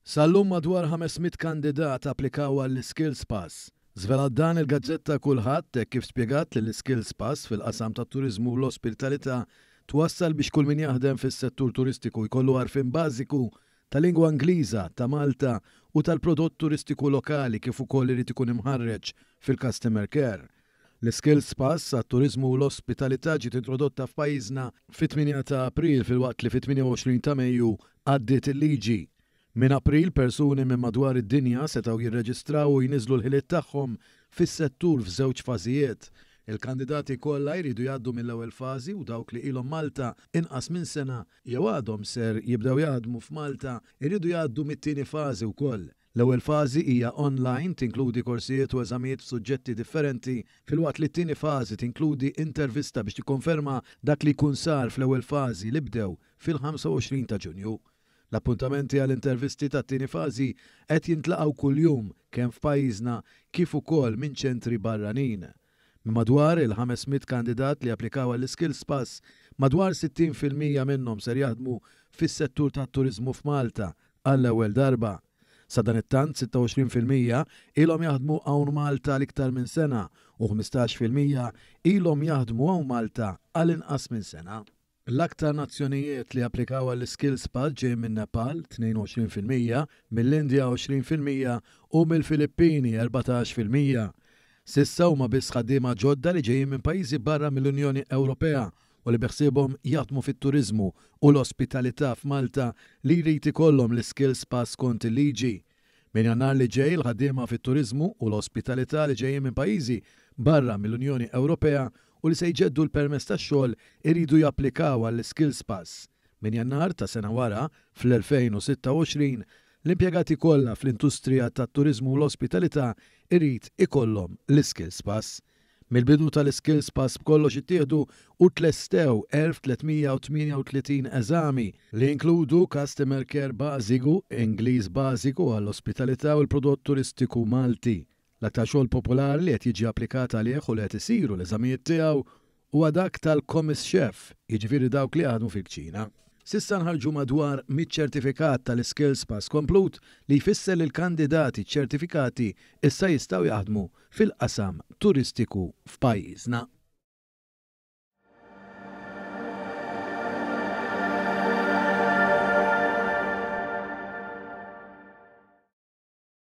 Sal-lum madwar 500 kandidat applikaw għall-Skills Pass. Żvelat dan il-gazzetta Kullħadd hekk kif spjegat li l-Skills Pass fil-qasam tat-turiżmu u l-ospitalità twassal biex kull min jaħdem fis-settur turistiku jkollu għarfien bażiku ta' lingwa Ingliża, ta' Malta u tal-prodott turistiku lokali kif ukoll irid ikun imħarreġ fil-customer care. L-Skills Pass għat-turiżmu u l-ospitalità ġiet introdotta f'pajjiżna fit-8 ta' April filwaqt li fit-28 ta' Mejju għaddiet il-liġi. Minn April persuni minn madwar id-dinja setgħu jirreġistraw u jniżżlu l-ħiliet tagħhom fis-settur f'żewġ fażijiet. Il-kandidati kollha jridu jgħaddu mill-ewwel fażi u dawk li ilhom Malta inqas minn sena jew għadhom ser jibdew jaħdmu f'Malta jridu jgħaddu mit-tieni fażi wkoll. L-ewwel fażi hija online, tinkludi korsijiet u eżamijiet f'suġġetti differenti, filwaqt li t-tieni fażi tinkludi intervista biex tikkonferma dak li jkun sar fl-ewwel fażi li bdew fil-25 ta' Ġunju. L-appuntamenti għal intervisti tat-tieni fażi qed jintlaqgħu kuljum kemm f'pajjiżna kif ukoll minn ċentri barranin. Minn madwar il-500 kandidat li applikaw għall-Skills Pass, madwar 60% minnhom ser jaħdmu fis-settur tat-turiżmu f'Malta għall-ewwel darba. Sadanittant 26% ilhom jaħdmu hawn Malta għal iktar minn sena u 15% ilhom jaħdmu hawn Malta għal inqas minn sena. L-aktar nazzjonijiet li applikaw għall-Skills Pass ġej minn Nepal, 22%, mill-Indja 20% u mill-Filippini 14%. S'issa huma biss ħaddiema ġodda li ġejjin minn pajjiżi barra mill-Unjoni Ewropea u li beħsiebhom jaħdmu fit-turiżmu u l-ospitalità f'Malta li jrid ikollhom l-Skills Pass skont il-liġi. Minn Jannar li ġej, il-ħaddiema fit-turiżmu u l-ospitalità li ġejjin minn pajjiżi barra mill-Unjoni Ewropea u li se jġeddu l-permess tax-xogħol iridu japplikaw għall-Skills Pass. Minn Jannar ta' sena wara, fl-2026, l-impjegati kollha fl-industrija tat-turiżmu u l-ospitalità jrid ikollhom l-Skills Pass. Mill-bidu tal-Skills Pass b'kollox ittieħdu u tlestew 1,338 eżami, li jinkludu Customer Care bażiku, Ingliż bażiku għall-ospitalità u l-prodott turistiku Malti. L-aktar xogħol popolari li qed jiġi applikat għalih u li qed isiru l-eżamijiet tiegħu huwa dak tal-commis chef, jiġifieri dawk li jaħdmu fil-kċina. S'issa nħarġu madwar 100 ċertifikat tal-Skills Pass komplut li jfisser li l-kandidati ċċertifikati issa jistgħu jaħdmu fil-qasam turistiku f'pajjiżna.